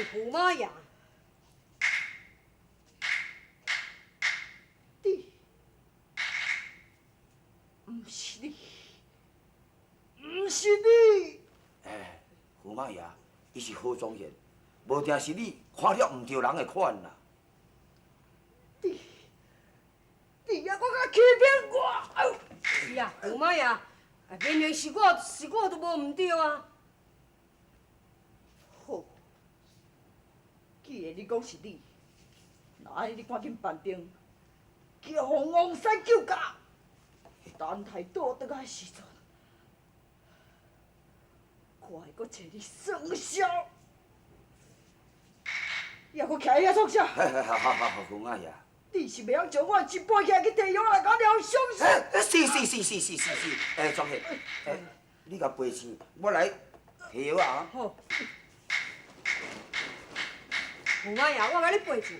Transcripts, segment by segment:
是驸马爷。你，毋是你，毋是你。哎，驸马爷，伊是何状元，无定是你看了毋著人的款啦。你，你犹阁敢欺骗我！是啊，驸马爷，明明是我，是我都无毋著啊。好，既然你讲是你，那按呢你赶紧搬兵，去予王山救驾。等待倒转来的时阵，我会阁揣你算数。犹阁徛遐创啥？好好好好，驸马爷。你是袂晓将我一背起来去提药来共我疗伤是？是是是是是是是，哎，庄宪，哎，你共背钱，我来提药啊。好。驸马爷，我共你背钱。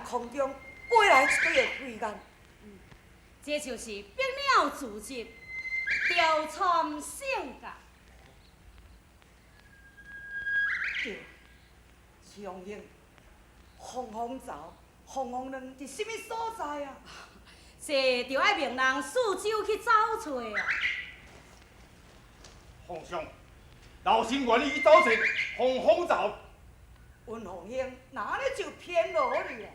空中飞来一堆的飞燕，这就是百鸟聚集，雕参圣驾。对，长英，凤凰巢、凤凰卵伫啥物所在啊？这就爱命人四周去走揣啊。皇上，老臣愿意去走揣凤凰巢。温凤英，那按呢就偏落去啊？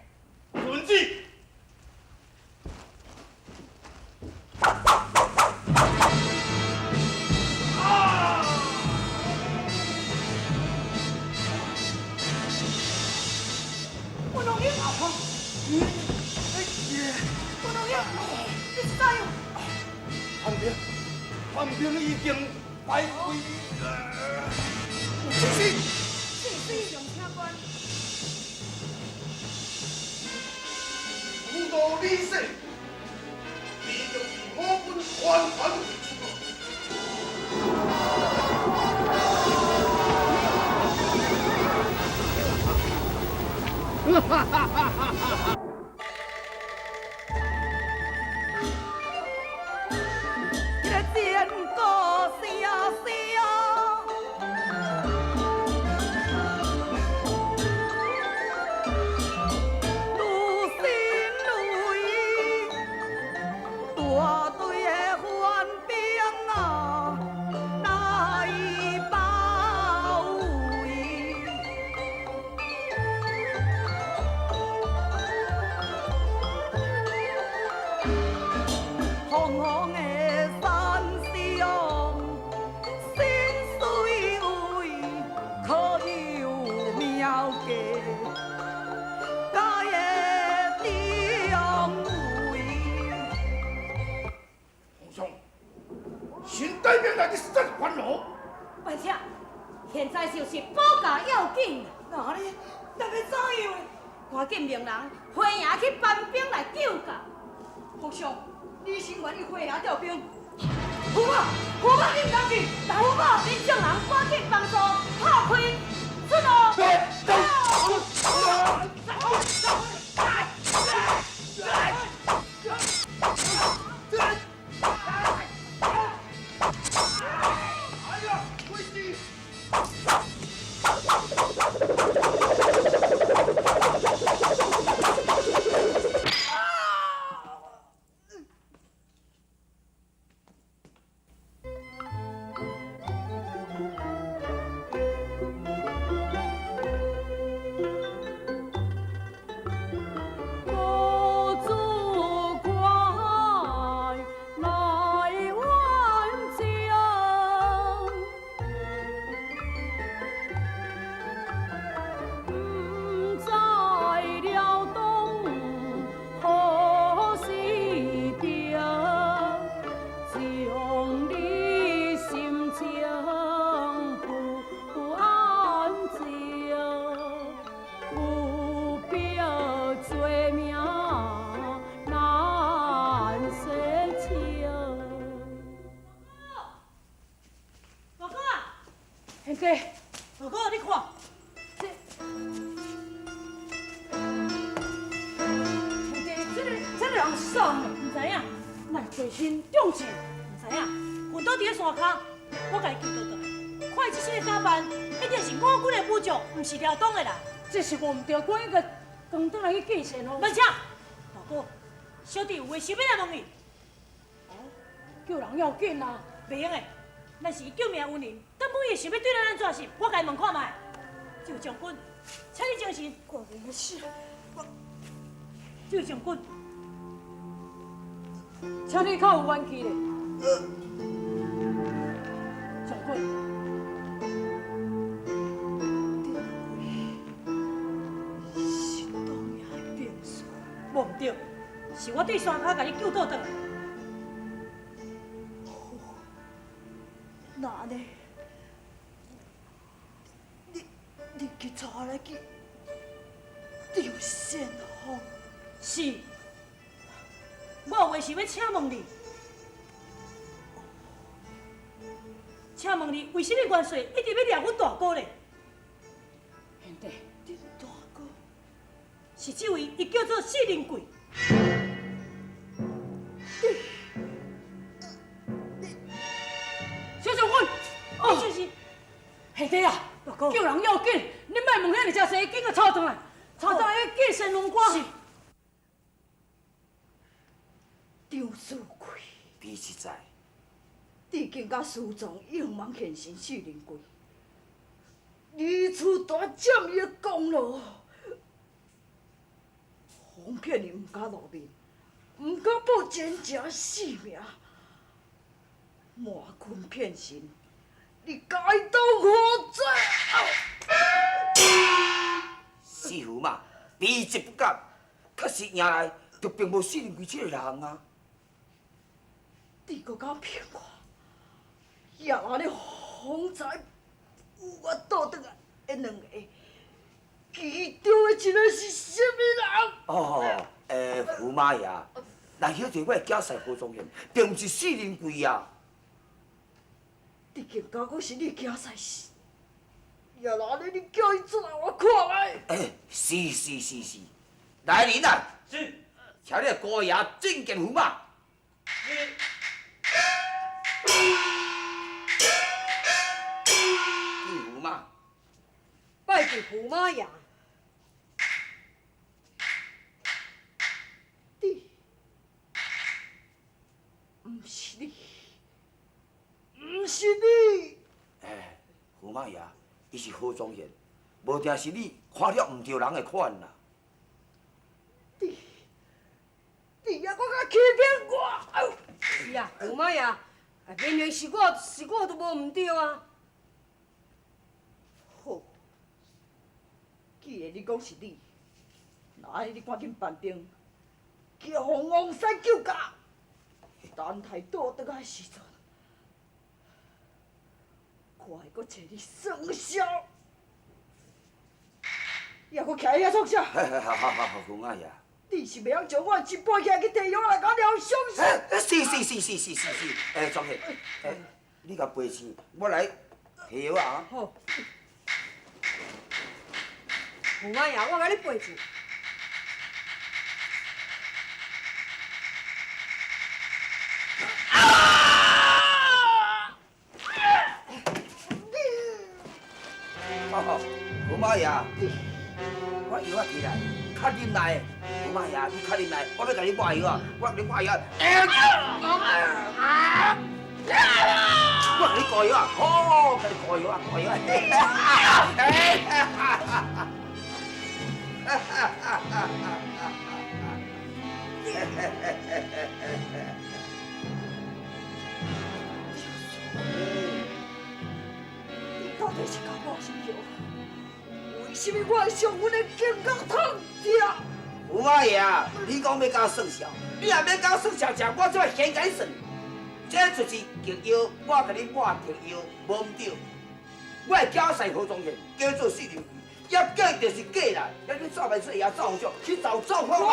遵旨。啊！温凤英，温凤英，你是怎样？叛兵，叛兵已经败退了。是是。是是，上请官。辅导李世，已经是我军团团围住了。哈哈哈哈哈哈！现在就是保驾要紧。那按呢，咱欲怎样？赶紧命人回营去搬兵来救驾。皇上，你先愿意回营调兵。驸马，驸马，你毋通去。驸马，恁众人赶紧帮助，炮开，出路。哎呀，回去！啥？毋知影，咱随身中箭，毋知影，昏倒伫咧山跤，我共伊救倒转来。看伊这身的打扮，一定是五军的武将，毋是辽东的啦。这是无毋对，阮应该转转来去见先锋。慢车，大哥，小弟有话想欲来问你。哦，救人要紧啊，袂用的，咱是伊救命恩人，敢问伊想欲对咱按怎是？我共伊问看觅。这位将军，请你精神。我无事，我。这位将军，请你较有元气咧。将军，是当夜的变数。无毋对，是我对山跤共你救倒转来。好，那按呢，你去带我来见张先锋。是，我有话想欲请问你，请问你为啥物元帅一直欲掠阮大哥咧？贤弟，恁大哥是这位，伊叫做谢灵贵。你，小将军，哦，就是贤弟啊，大哥，救人要紧，你莫问遐尔济，紧共抄转来，抄转来去见先锋官。张子贵，彼实在，你竟敢私藏应梦现身四灵龟，你此大占伊的功劳，哄骗伊毋敢露面，毋敢报真正姓名，瞒君骗臣，你该当何罪？师傅嘛，彼则不敢，确实营内就并无四灵龟这个人啊。你阁敢骗我？也按呢方才有我倒转来的两个，其中的一个是啥物人？哦，驸马爷，那彼个我的囝婿何宗宪，并毋是四灵龟啊。你竟敢讲是你囝婿是？也若按呢，你叫伊出来，我看觅。是是是是，来人啊！是，请你姑爷觐见驸马。是。见驸马。拜见驸马爷。你，毋是你，毋是你。驸马爷，伊是何宗宪，无定是你看了毋对人的款啦。你，你犹阁敢欺骗我？是啊，驸马爷，明明是我，是我都无毋对啊。好，既然你讲是你，那按呢你赶紧办兵，去予王三救驾，等待倒转来的时阵，我会阁揣你算数。你犹阁徛伫遐创啥？好好好，驸马爷。你是袂晓将我一搬起来去提药来，共我疗伤是？是是是是是是是，庄宪，你共背钱，我来提药啊。好。驸马爷，我共你背钱。哦，驸马爷，我药仔提来，较忍耐。驸马爷，你较忍耐，我欲共你抹药啊，我共你抹药。我共你膏药啊，好，共你膏药啊，膏药啊。你到底是共我什么药？为什么我的上阮的肩胛痛痛？驸马爷，你讲欲共我算数，你若欲共我算数，食我这摆先共你算。这就是急药，我共你抹急药，无毋对。我的囝婿何宗宪，叫做四灵龟，也假就是假啦。遐你走万岁爷走红去走走看觅。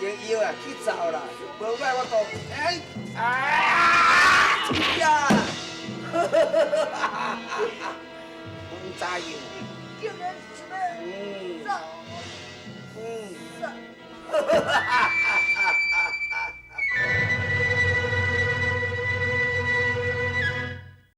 急药啊，去走啦，无怪我讲，哎啊呀！唔知影。竟然想欲杀我。杀！